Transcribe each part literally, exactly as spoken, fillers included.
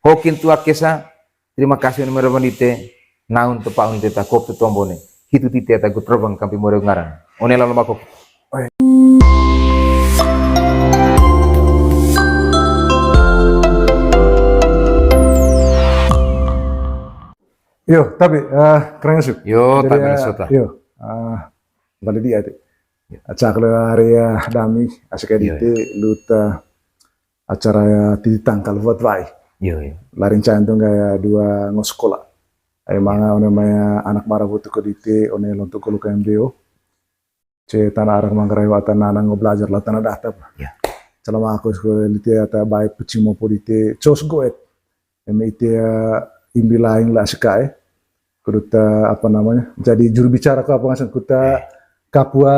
Oke, tu ake sa, terima kasih one mai rawang dite, naun tepa un teta kop tu tombone. Hitu tite ata gut rawang kampi more ngaran. One lalo mako. Yo, tapi, eh, keren sih. Yo, jadi, tapi eh, ngesota. Yo, eh, balik dia tuh. Yo. Acak le hari ya dami, asik Yo, edit yo. Luta acara ya titi tangkal buat wai. Yo, yo. Larin cantung kayak dua ngos sekolah. Emang one maya anak mara butuh ke dite, one lontok kolo kayak beo. Ce tanah arang Manggarai watan nanang ngo belajar lah tanah datar. Ya. Calama aku sekolah lite ata baik pecimo po dite, cos goet. Eme ite, eh, imbi laing lah sekae. Kuduta, apa namanya, jadi juru bicara ke apa ngasang kuta Ya. Kapua,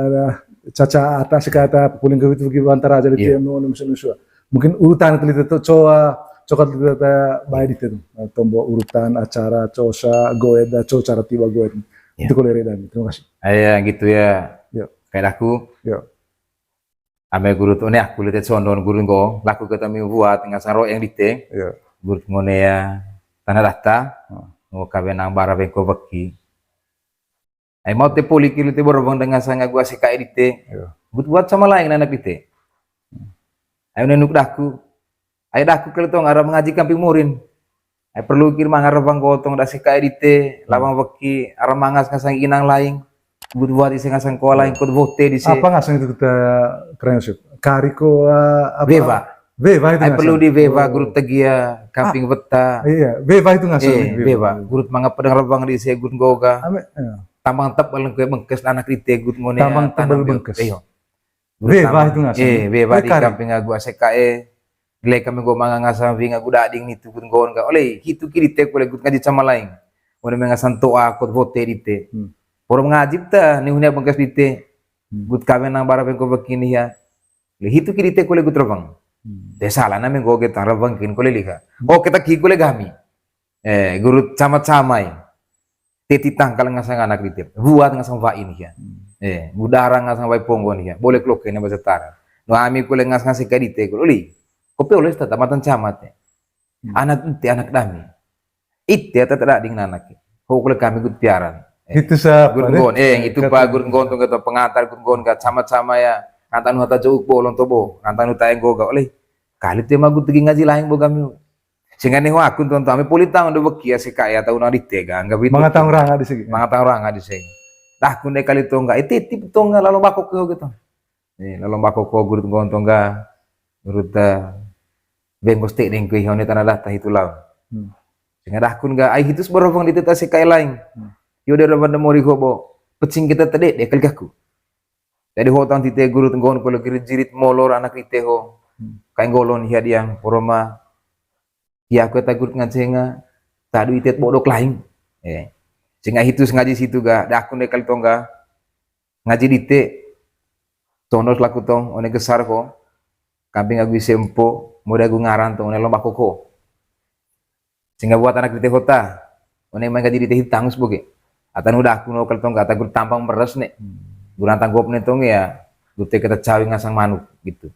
eh, caca ata sekae ata puling ke itu bagi antara aja lite Ya. Eme ono musuh-musuh. Mungkin urutan itu lite to coa, cokat lite ta baik dite tuh. Eh, tombo urutan acara, cosa, goet, da, co cara tiba goet. Ya. Itu kalau dari Dani. Terima kasih. Ah, ya, gitu ya. Ya. Kayak aku. Ya. Ame gurut one aku lite sondon gurut nggo, laku keta mi buat ngasang ro yang dite. Ya. Gurut ngone ya tanah data. Hmm. Ngo kawe nang bara bengko beki. Ai mau te poli kilo te borobong dengan sanga gua sekae dite. Iya. But buat sama lain anak dite. Ayo nenuk daku. Ayo daku kele tong arah mengaji kamping murin. Ai perlu kir mangar bang gotong da sekae dite, labang weki, arah mangas ngasang inang lain. But buat ise ngasang koa lain, kot bote dise. Apa ngasang itu kita keren sih? Kari ko, eh, apa? Beba. Beba itu Ai ngasang. Perlu di beba, oh. Gurut tegia, kamping weta. Iya, beba itu ngasang. Eh, beba. Beba. Gurut manga pedang rebang dise, gurut goga. Ame, iya. Tambang tebel kue bengkes anak dite gurut ngone. Tambang tebel bengkes. Iyo. Beba itu ngasang. Eh, beba di kamping agu asek kae. Gile kami go manga ngasang wing agu dading nitu gurut nggon ga. Oleh, hitu kiri te kule gurut ngaji sama lain. Ngone mengasang toa kot bote dite. Hmm. Poro mengaji ta, ni hunia bengkes dite. Hmm. Gurut kami nang bara bengko bekini ya. Le hitu kiri te kule gurut rebang. Hmm. Te salah na menggo getang rebang kin kule liha. Hmm. Oh, kita ki kule gami. Eh, gurut camat samai. Teti tangkal ngasang anak dite. Buat ngasang wai nih ya. Hmm. Eh, budara ngasang wai ponggo nih ya. Boleh keloke nih bahasa Tara. No ami kule ngas ngasih ke dite kule. Uli. Kopi oleh tata matan camat ya. Hmm. Anak ite anak dami. Ite tata dading anak. Ho kule kami gurut piaran. Eh, itu siapa gurut nggon. Eh, itu pa gurut nggon tuh kata pengantar gurut nggon gak camat sama ya. Nantang nu hata jauh bolong tobo. Nantang nu tayang goga. Oleh. Kali tema gurut tegi ngaji lain bo kami. Sehingga nih aku tonton ame poli tahun do beki ya sekae atau nang dite ga, nggak begitu. Manga tahun ranga di segi. Manga tahun ranga di segi. Dah kunde kali tongga, eh, titip tongga lalo bako ke gitu. Nih, lalo bako ko gurut nggon tongga, gurut, eh, bengkos te dengku hone tanah data itu lawan. Hmm. Sehingga dah kun ga, ai hitus borobong di teta sekae lain. Hmm. Yo de roban de mori hobo, pecing kita tede de kali gaku. Jadi ho tang tite gurut nggon kole gurut jirit molor anak ite ho. Hmm. Kain golon hia diang poroma. Hia ko ta gurut ngan senga tadu ite bodok lain. Eh. Senga hitus ngaji situ ga, dakun de kali tongga. Ngaji dite. Tonos laku tong, one gesar ho. Kamping agu ise empo, mode agu ngaran tong, one lomba koko. Sehingga buat anak dite hota, one main gaji dite hitu tangus boge. Atan udah aku no kali tong kata guru tampang meres ne. Hmm. Guru nantang gop ne tong ya, guru te kata cawi ngasang manuk gitu.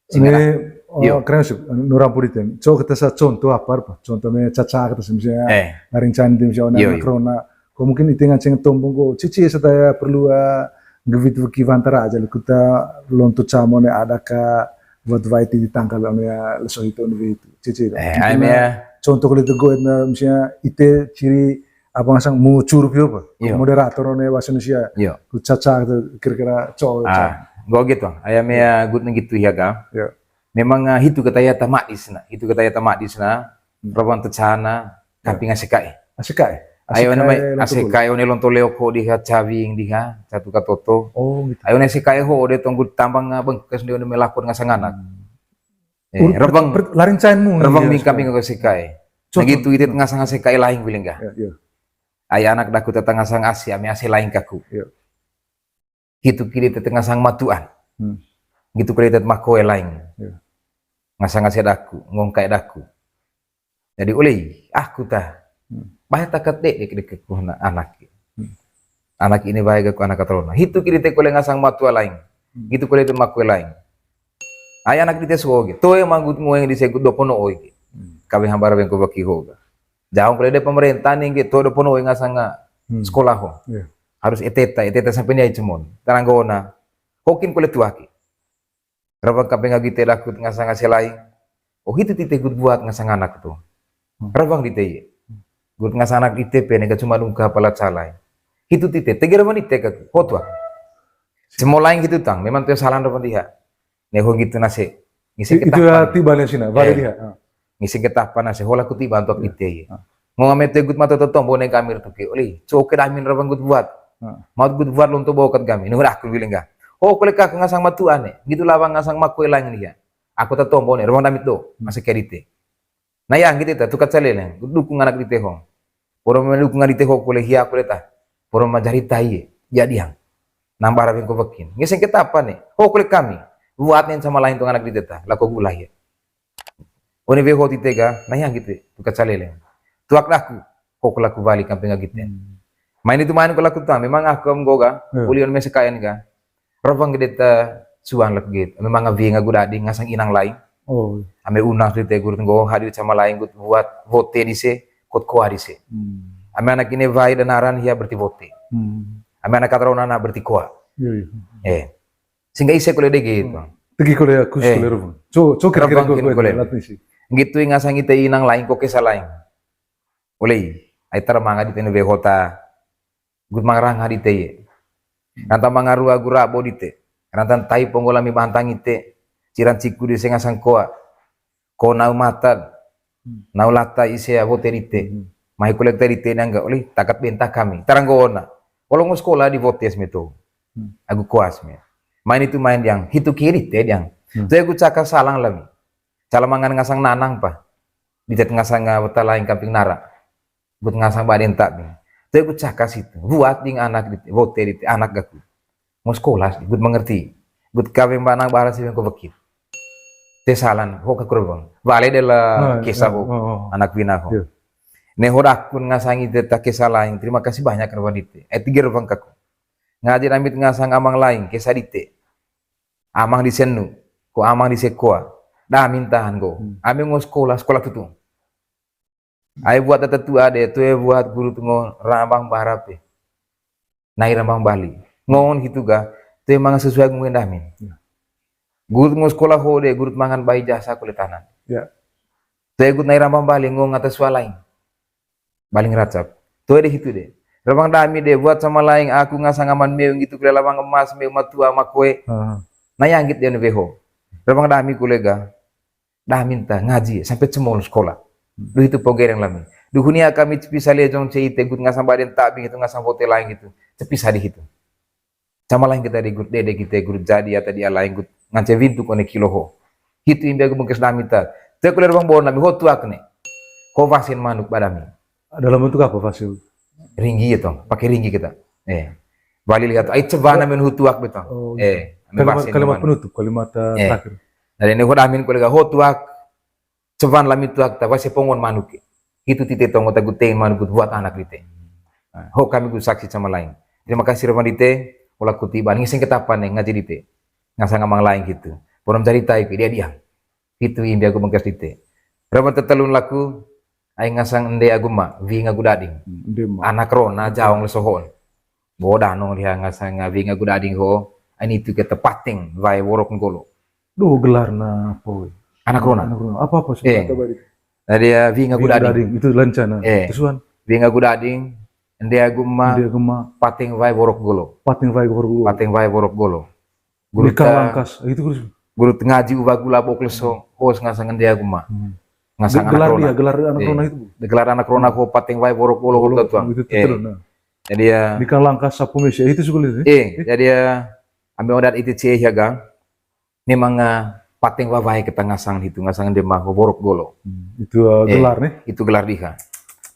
Sehingga ini, oh, keren sih, nurang puri tem. Coba kita sa contoh apa, apa? Contoh me caca kita sih, misalnya, eh, naring candi, misalnya, yo, yo, corona. Ko mungkin ite nganceng tombong ko, cici saya perlu, eh, ngewit weki wantara aja, kita lonto camo ne ada ka buat waiti di tangkal ne ya, leso itu ne itu. Cici. Eh, contoh kali itu gue, misalnya ite ciri apa ngasang mau curup yo apa? Iyo. Moderator ne bahasa Indonesia. Iyo. Ku caca itu kira-kira cowok. Ah, gue gitu. Ayam ya good gitu ya ga. Iyo. Memang, ah, hitu kata ya tamadis na. Hitu kata ya tamadis na. Hmm. Rawan tecana, tapi ngasih kai. Asik kai. Ayo namai asik kai one lonto leo ko diha cawing diha satu katoto. Oh, gitu. Ayo nasi kai ho de tonggut tambang, ah, bengkes de one melakon ngasang anak. Hmm. Eh, rebeng. Larin cain mu, rebeng ya, mingka mingka ke sikai. Nah, gitu, ite ngasang sikai lain biling ga. Ya, ya. Ai anak daku tata ngasang asi, ame asi lain kaku. Ya. Gitu kiri tete ngasang matuan. Hmm. Gitu kiri tete makoe lain. Ya. Ngasang asi daku, ngongkai daku. Jadi oleh aku ta. Hmm. Bahaya takat dek dek dek ku anak. Hmm. Anak ini baik aku anak katrona. Hitu kiri tete kole ngasang matua lain. Hmm. Gitu kole tete makoe lain. Ai anak dite soge. Toe manggut ngoeng di segut dokono oi. Kawe hambara wengko weki ho ga. Jaong kole de pemerintah ning gitu do pono ngasang sekolah ho. Harus eteta, eteta sampai ni ai cemon. Tarang gona. Hokin kole tuaki. Rawang kape ngagi te dakut ngasang ase laing. Oh, hitu tite gut buat ngasang anak tu. Rawang dite ye. Gut ngasang anak dite pe nega cuma nungka pala calai. Hitu tite, tege rawang dite ka ho tuak. Semua laing hitu tang, memang tu salah rawang diha. Neho gitu nase. Ngisi ketah. Itu ya tiba ne sina, balik diha. Ngisi ketah panas, hola kuti bantu ite ye. Ngo ngame te gut mata totombo ne kami tu ke. Oli, coke damin rawang gut buat. Mau gut buat lonto bokat kami. Nuhur aku bilang ga. Oh, kole ka ngasang matu ane. Gitu lawang ngasang makue laing dia. Aku totombo ne, rawang damit do. Masa ke dite. Nah, yang gitu ta, tukat saleleng. Dukung anak dite ho. Poro mendukung anak dite ho, kole hia, kole ta. Poro majari tai ye. Jadi yang. Nambah rawing ko bekin. Ngeseng ketapa ne. Ho, kole kami. Buat nen sama lain tu anak dite ta. Lako gula ye. One weho tite ga, nah yang gitu, tukat saleleng. Tuak daku, kok laku balik kamping gitu. Main itu main ko laku tuang, memang aku am goga, kulion mese kain ga. Rawang gede ta suan laku gitu. Memang avi ngagu dadi ngasang inang lain. Oh. Ame unang tite gurut nggo hadir sama lain gut buat vote di se, kot koa di se. Ame anak ini vai dan aran hia berarti vote. Ame anak katarona na berarti koa. Iya, iya. Eh. Sehingga ise kole dege itu. Tegi kole aku kole rawang. Co, co kira-kira kole latih sih. Gitu ngasang ite inang lain kok kesa lain. Oleh, ai tara manga dite ne wehota. Gut mangaranga dite ye. Ranta mangarua gura bo dite. Ranta tai ponggola mi bantang ite. Ciran ciku di senga sangkoa. Ko nau matan, nau lata ise abo te dite. Mai kolek te dite nangga, oleh takat bentah kami. Tarang gona. Olo ngo sekolah di votes me tu. Agu kuas me. Main itu main diang, hitu kiri te diang. Tu agu caka salang lami. Cala mangan ngasang nanang pa. Ditet ngasang weta lain kamping nara. Gut ngasang baden tak ding. Te gut caka situ. Buat ding anak dite, vote dite, anak gaku. Mau sekolah sih, gut mengerti. Gut kawin banang bara sih ko bekit. Te salan, ho ka kurang. Bale de la kisah ho. Anak bina ho. Ne ho dakun ngasangi te ta kisah lain. Terima kasih banyak rawang dite. Eh, tiga rawang kaku. Ngaji amit ngasang amang lain, kisah dite. Amang di senu, ko amang di sekoa. Dah mintahan ko. Ami ngo sekolah, sekolah tutu. Ai buat tata tua de, tue buat gurut ngo rambang barape. Nai rambang Bali. Ngon hitu ga, tue manga sesuai ngue damin. Gurut ngo sekolah ho de, gurut mangan bai jasa kule tanan. Tue gurut nai rambang Bali, ngo ngata sualain. Baling racap. Tue de hitu de. Rambang dami de, buat sama lain, aku ngasang aman meu gitu kule lawang emas, meu matua, makue. Nai anggit de ne weho. Rambang dami kule ga. Dah minta ngaji sampai cemol sekolah. Duh itu pogereng lami. Duh hunia kami cepisa lejong ce ite gut ngasang baden tabing itu ngasang bote lain gitu. Cepisa di hitu. Sama lain kita di guru dede kita guru jadi atau dia lain gut ngance wintu kone kilo ho. Hitu imbi aku bengkes dami ta. Te kuler bang bon dami ho tuak ne. Ho vasin manuk badami. Dalam bentuk apa vasin? Ringgi ya tong, pakai ringgi kita. Eh. Bali lihat ai cebana men ho tuak betong. Eh. Kalimat penutup, kalimat terakhir. Dari ini ho damin kolega ho tuak. Ceban lami tuak ta wase pongon manuk. Hitu tite tongo ta guteng manuk gut buat anak dite. Nah, ho kami gu saksi sama lain. Terima kasih Roman dite, ola kuti bani ngiseng ketapan ne ngaji dite. Ngasang amang lain gitu. Porom jari tai dia diang. Hitu imbi aku bengkas dite. Roman tetelun laku, ai ngasang ende aguma, wi ngagu dading. Anak rona jaong lesohon. Boda nong liha ngasang wi ngagu dading ho, ai nitu kita pating, wai worok ngolo. Duh, gelarna apa we? Anak rona. Anak rona. Apa-apa sih? Tadi ya, wi ngagu dading. Itu lancana. Eh. Terus wan. Wi ngagu dading, ende aguma, ende aguma, pating wai worok golo. Pating wai worok golo. Pating wai worok golo. Gurut nikah langkas, itu terus. Gurut ngaji uba gula bok leso, hos ngasang ende aguma. Ngasang anak rona. Gelar dia, gelar anak rona itu. Gelar anak rona ho pating wai worok golo. Itu tuh. Jadi ya. Nikah langkas sapu mesi, itu suku itu. Eh, jadi ya, ambil odat itu cie ya gang. Memang, eh, pating wawai kita ngasang hitu, ngasang dema ho borok golo. Itu, eh, gelar nih. Itu gelar diha.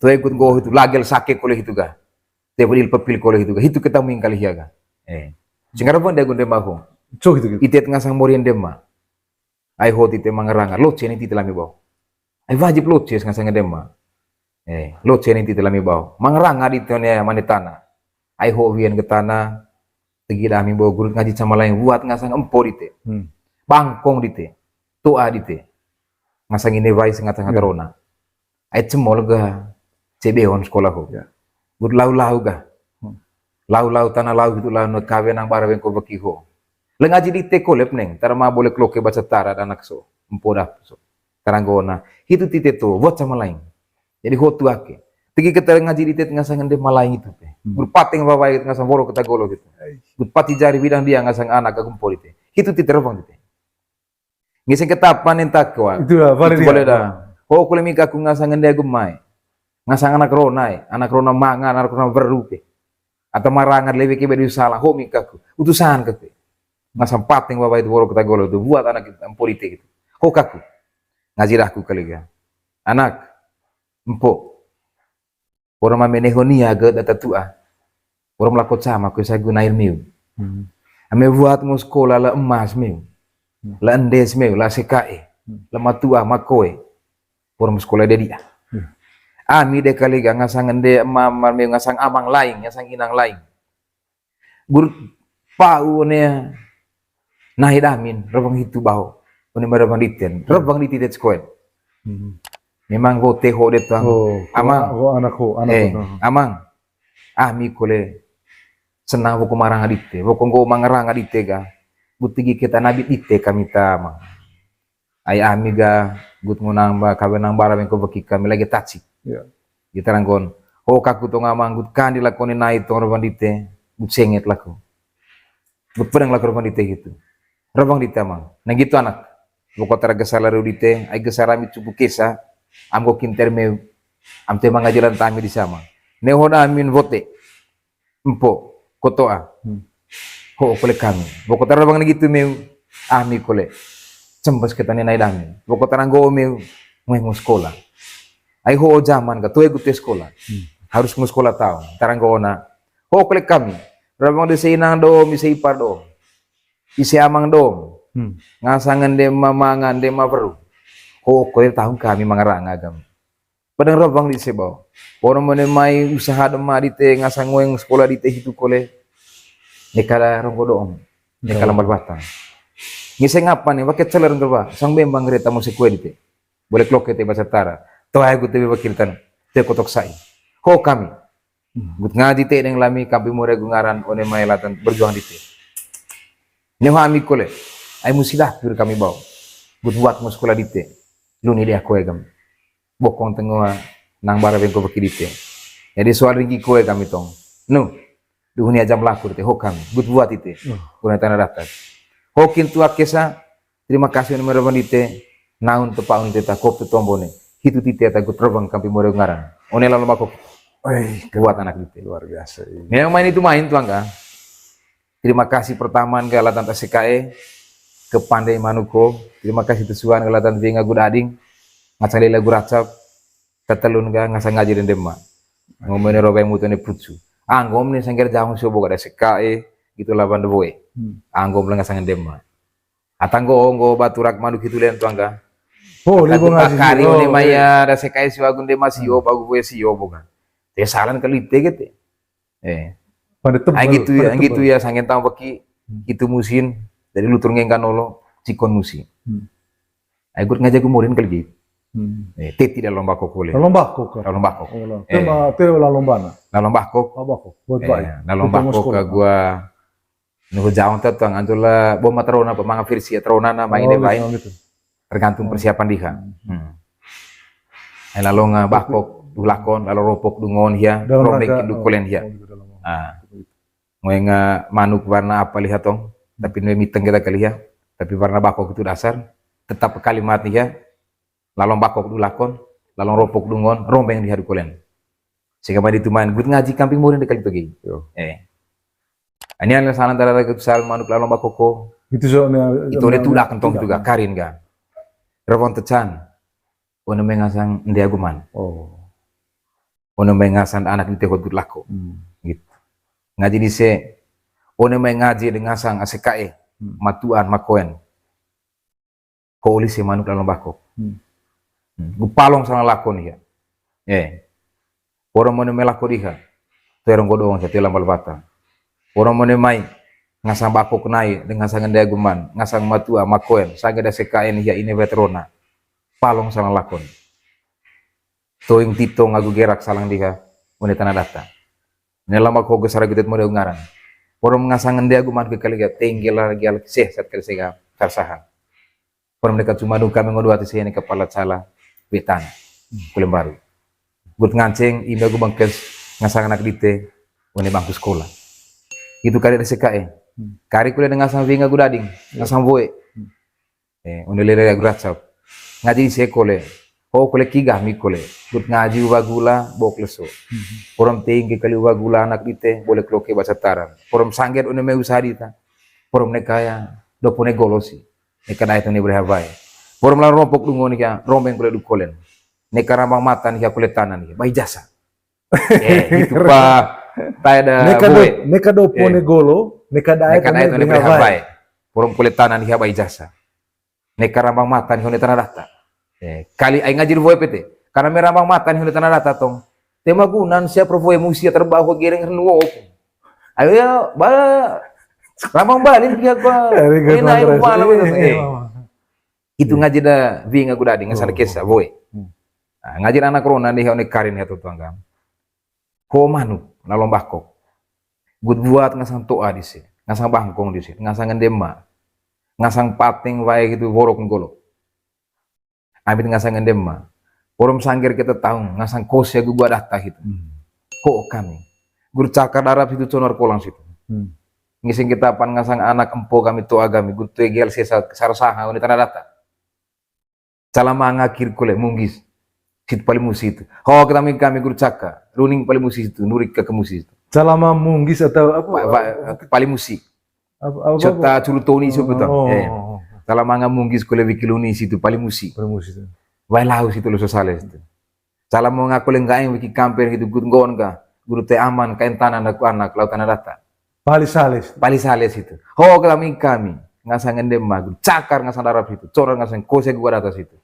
Tu ikut go hitu, lagel sake kole hitu ga. Te pedil pepil kole hitu ga. Hitu kita mingkal hiya ga. Eh. Singkara pun dia gunde mahu. Co hitu gitu. Ite ngasang morien dema. Ai ho tite mangaranga. Lo ceni tite lami bau. Ai wajib lo ces ngasang dema. Eh, lo ceni tite lami bau. Mangaranga di tone mane tana. Ai ho wien ke tana. Tegi dami bau gurut ngaji sama lain. Buat ngasang empo dite. Bangkong dite. Toa dite. Ngasang ine wai sengat-sengat rona. Ai cemol ga, cebeon sekolah ho. Ya. Gut lau-lau ga. Hmm. Lau-lau tanah lau gitu lah, no kawe nang bara wengko weki ho. Le ngaji dite kolep neng, tara ma boleh kloke baca tara anak so, empo dap so. Tara nggona. Hitu tite to, buat sama lain. Jadi ho tu ake. Tegi keta ngaji dite ngasang ende malaing itu pe. Hmm. Gut pateng wawai ngasang woro keta golo gitu. Ai. Gut pati jari bidang dia ngasang anak agung poli te. Hitu tite rebang tite. Ngiseng ketapan yang takwa. Itulah, itu boleh dah. Ho kole mika aku ngasang ende agung mai. Ngasang anak rona, eh. Anak rona mangan, anak rona weru pe. Atau marangan lewe ke bedi salah, ho mika aku. Utusan ke pe. Ngasang pateng wawai itu woro keta golo itu buat anak kita, empo dite gitu. Ho kaku. Ngaji dah aku kali ga. Anak, empo. Orang mame neho nia ga data tua. Orang melako cama kue sagu nair miu. Hmm. Ame buat mu sekolah la emas miu. Hmm. La endes miu, la sekae. Hmm. La matua makoe. Orang sekolah dia dia. Hmm. Ami de kali ga ngasang ende mama miu ngasang amang lain, ngasang inang lain. Guru pau one nai damin, rebang hitu bao. One ma rebang diten, rebang dititet sekoen. Hmm. Memang ho te ho de tuang. Oh, ho amang. Ho anak ho, anak eh, ho, hmm. Amang. Ami kole senang woko maranga dite, woko nggo mangaranga dite ga. Butigi kita nabi dite kami ta amang. Ai ami ga, gut ngunang ba, kawe nang bara wengko weki kami lagi tacik. Ya. Gita ranggon. Ho kaku tong amang, gut kandi lakoni nai tong rebang dite, gut senget laku. Gut pedang laku rebang dite gitu. Rebang dite amang. Nah gitu anak. Boko tara gesar laru dite, ai gesar ami cupu kesa, am go kinter meu, am te mangajaran tami di sama. Neho na amin bote. Empo, kotoa. Hmm. Ho kole kami. Boko tara bang gitu meu. Ami kole. Cembes ketane nai dami. Boko tara nggo meu. Ngwe ngu sekolah. Ai ho zaman ka toe gute sekolah. Hmm. Harus ngu sekolah tau. Tara nggo na. Ho kole kami. Rabang de seinang dom, ise ipar dom. Ise amang dom. Hmm. Ngasangan de mamangan de maberu. Ho kole tahun kami mangarang agam. Padang rebang di sebau. Orang mone mai usaha dema dite ngasang ngoeng sekolah dite hitu kole. Neka da ronggo doong. Neka lambal batang. Ngise ngapa nih, pakai celer ngerba. Sang bembang kereta musik kue dite. Boleh kloke te bahasa Tara. Toh aku te beba kiritan. Te kotok sai. Ho kami. Gut ngaji te deng lami kampi more gungaran one mai latan berjuang dite. Nyo hami kole. Ai musidah pir kami bau. Gut buat mu sekolah dite. Luni dia koe gam. Bokong tengoa nang bara bengko beki dite. Jadi soal ringki koe kami tong. Nu, duhuni ajam laku dite ho kami. Gut buat ite. Kuna tanah datar. Ho kintu akesa. Terima kasih one merebang dite. Naun tepaun dite ta kop tu tombone. Hitu tite ta gut rebang kampi more ngaran. One lalu makok. Oi, buat anak dite. Luar biasa ini. Memang main itu main tuang ka. Terima kasih pertamaan ke latan ta sekae. Kepandai manuko. Terima kasih tusuan ke latan vinga gut ading. Ngacang lila guracap. Tetelun ga ngasang ngaji dende ma. Ngomene roba yang mutu ne putsu. Anggom ne sangger jahung siobo ga da sekae. Gitu laban de boe. Hmm. Anggom le ngasang dende ma. Atanggo onggo baturak manuk hitu len tuang ga. Oh, libo ngaji. Kari one maya da sekae siwagun de masio bagu boe siobo ga. Te salan kelite gitu. Eh. Pada tebal, ai gitu ya, gitu ya, sangen tang weki, hmm, itu musin, dari lutur ngengkan olo, cikon musin. Hmm. Ai gut ngaja gumurin kali gitu. Hmm. Eh, te tidak lomba kok boleh. Lomba kok. Lomba kok. Oh, lomba. Eh. Tema, tema lomba na. Lomba kok. Lomba kok. Buat eh, baik. Lomba kok gua. Nunggu jauh tetang, anjula, bom terona, pemanga versi terona na main oh, deh gitu, baik. Gitu. Tergantung persiapan diha. Hmm. Ai lalo nga bakok du lakon, lalo ropok du ngon hia, rombek du kolen hia. Ah. Ngoe nga manuk warna apa liha tong, tapi nue miteng kita kali hia, tapi warna bakok itu dasar, tetap kalimat hia, lalo bakok du lakon, lalo ropok du ngon, rombeng diha du kolen. Sehingga madi tuman, gut ngaji kamping murin de kali togi. Eh. Ani ala salan tara raga tusal manuk lalomba koko. Itu so ne itu ne tudak kentong juga karin ga. Rebon tecan. One mengasang ndia guman. Oh. One mengasang anak nte hotut lako. Hmm. Gitu. Ngaji di se. One mengaji de ngasang asekae. Hmm. Matuan makoen. Ko uli se manuk lalomba kok. Hmm. Hmm. Gu palong sana lakon hia. Eh. Poro mone melako diha. Terong godong sa tilam balbata. Poro mone mai ngasang bakok nai dengan sangan daya guman, ngasang matua makoen, sangan daya sekaen hia ini veterona. Palong sana lakon. Toing titong agu gerak salang diha, one tana data. Nela mako gesar agu tet mode ngaran. Porom ngasang ende agu man ke kali ga, tenggela gial seh sat kali sega, sarsahan. Porom neka cuma duka mengodo ati sene kepala cala, wetan, Kulembaru. Gut nganceng, ime agu bangkes, ngasang anak dite, one bangku sekolah. Itu kari ada sekae. Kari kule ngasang winga agu dading, ngasang woe. Eh, one lele agu racap. Ngaji di seko le. Ho kole kiga mi kole. Gut ngaji uwa gula, bok leso. Porom tinggi kali uwa gula anak dite, bole kloke baca taran. Porom sangget one me usaha dita. Porom nekaya, dopo ne golo si. Neka dai tone berhabai. Porom la ropok dungo nika, rombeng kole dukolen. Neka rambang mata nika kole tanan nika, bai jasa. Eh, itu pa, tai ada neka do, boe. Neka dopo ne golo, neka dai tone berhabai. Porom kole tanan nika bai jasa. Neka rambang mata nika one tana data. Eh, kali ai ngaji di boe pete. Karena me rambang mata nika one tana data tong. Tema gunan siap provo emosi terbahu gereng renuo. Ayo ya, ba, rambang balik dia gua. Ini naik malam itu. Eh. Itu ngaji da winga agu dading, ngasang kesa, boe. Nah, ngaji anak rona nih, one karin ya tuang kam. Ko manuk, na lombako. Gut buat ngasang toa dise, ngasang bangkong dise, ngasang endema. Ngasang pateng wae gitu, worok nggolo. Amit ngasang endema. Porom sangger kita taung, ngasang kose agu gua data gitu. Ko kami. Gur cakar darap situ, conor kolang situ. Ngising kita pan ngasang anak empo kami, toa kami, gur tue gel sesa, sarsaha, one tana data. Calama ngakir kole munggis. Situ paling musi itu. Ho, kita mi kami gur caka. Runing paling musi itu, nurik ke musi itu. Calama munggis atau apa? Paling musi. Apa, apa, serta apa? Curutoni situ betul. Oh. Eh. Calama nga munggis kole wikiluni situ paling musi. Paling musi itu. Wai lau situ lo sosales itu. Calama nga kole nggaeng wiki kamper gitu, gut nggon ka. Guru te aman, kain tanah, aku anak, laut tanah datar. Pali sales. Pali sales itu. Ho, kami, kami. Ngasang endema, cakar ngasang darap situ, coran ngasang kose gua atas itu.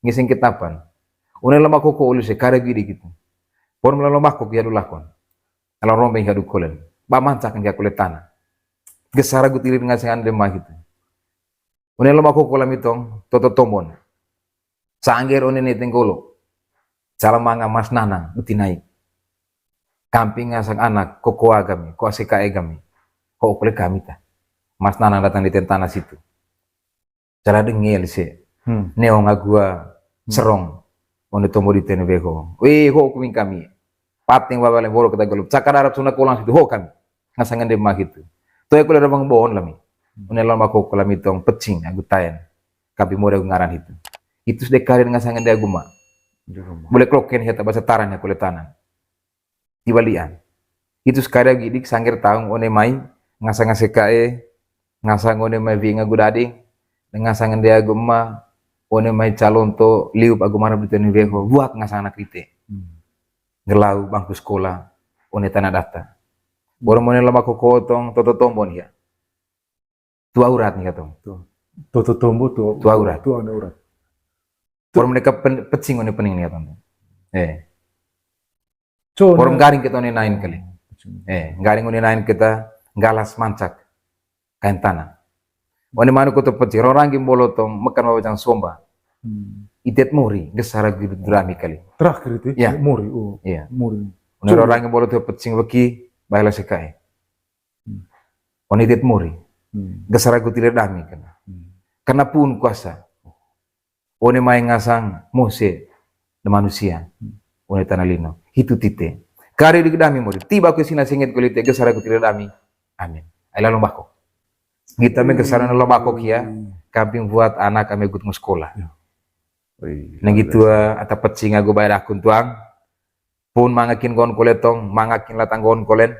Ngising ketapan. Une lama koko ulu se kare gidi gitu. Por mela lama koko ya dulakon. Ala rombeng ya dukolen. Ba mancak ya kole tanah. Gesara gut ilir ngasang endema gitu. Une lama koko lami tong, toto tombon. Sangger one ne tenggolo. Calama nga Mas Nanang, uti nai. Kamping ngasang anak, ko koa kami, ko aseka e kami. Ho kole kami ta. Mas Nanang datang di tentana situ. Cara dengel se. Neong agua serong. One tombo di tene beho. Weh, ho kuming kami. Pateng wawale boro kita golup. Cakar darap suna kolang situ, ho kami. Ngasang endema gitu. Toe kole rabang bon lami. Une lama koko lami tong pecing agu taen. Kapi mode agu ngaran hitu. Itu sudah karir ngasang ende agu ma. Boleh kloken heta bahasa taran ya kole tanan. Tiwalian. Itu sekali lagi dik sangger taung one mai ngasang ngaseka e, ngasang one mai winga agu dading, ngasang ende agu ma, one mai calon to liup agu marap di tene weho, buat ngasang anak rite. Ngelau bangku sekolah, one tanah data. Boro mone lama kokotong, toto tombon ya. Tua urat nih katong. Tuh. Tuh, tuh, tombo tuh. Tua urat. Tuh, ada urat. Por mereka pen-, pecing one pening nih katong. Eh. Por garing kita one nain kali. Eh, garing one nain kita galas mancak. Kain tanah. One manuk kutu pecing, rorang gimbolo tong, mekan wawacang somba. Itet mori, gesara gitu drami kali. Terakhir itu ya? Mori, oh. Iya. Mori. One rorang gimbolo tuh pecing weki, bahaya sekai. One itet mori. Gesara agu tilir dami kena. Karena pun kuasa. One mai ngasang Mose de manusia. One tanah lino. Hitu tite. Kari di dami mori. Tiba ku sina singit kulite gesara agu tilir dami. Amin. Ai lalo bako. Kita me gesara lalo bako kia. Kamping buat anak kami gut mu sekolah. Nang gitu ata pecing agu bayar akun tuang. Pun mangakin gon kole tong, mangakin latang gon kolen.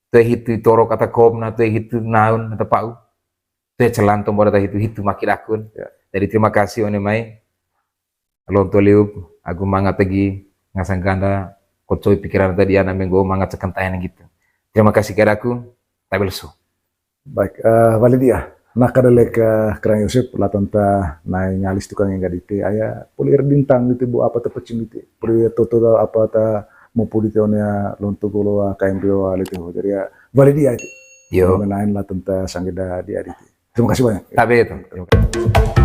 Toe hitu torok ata kobna, toe hitu naun ata pau. Toe celan tombor ata hitu, hitu makit akun. Ya. Jadi terima kasih one mai. Lonto liup, agu manga tegi, ngasang ganda, kocoi pikiran tadi ana menggo manga cekentayan gitu. Terima kasih kadaku, tabel so. Baik, eh, wali dia. Nah, kada lek, eh, Kerang Yosep, latanta nai ngalis tukang yang gadite, aya, poli er dintang dite, bu apa ta pecing dite, poli toto ta apa ta mupu dite one ya lonto golo, ah, K M P O, ah, lete ho. Jadi ya, wali dia itu. Yo. Mengenai latanta sanggeda dia dite. Terima kasih banyak. Tabe itu. Terima kasih.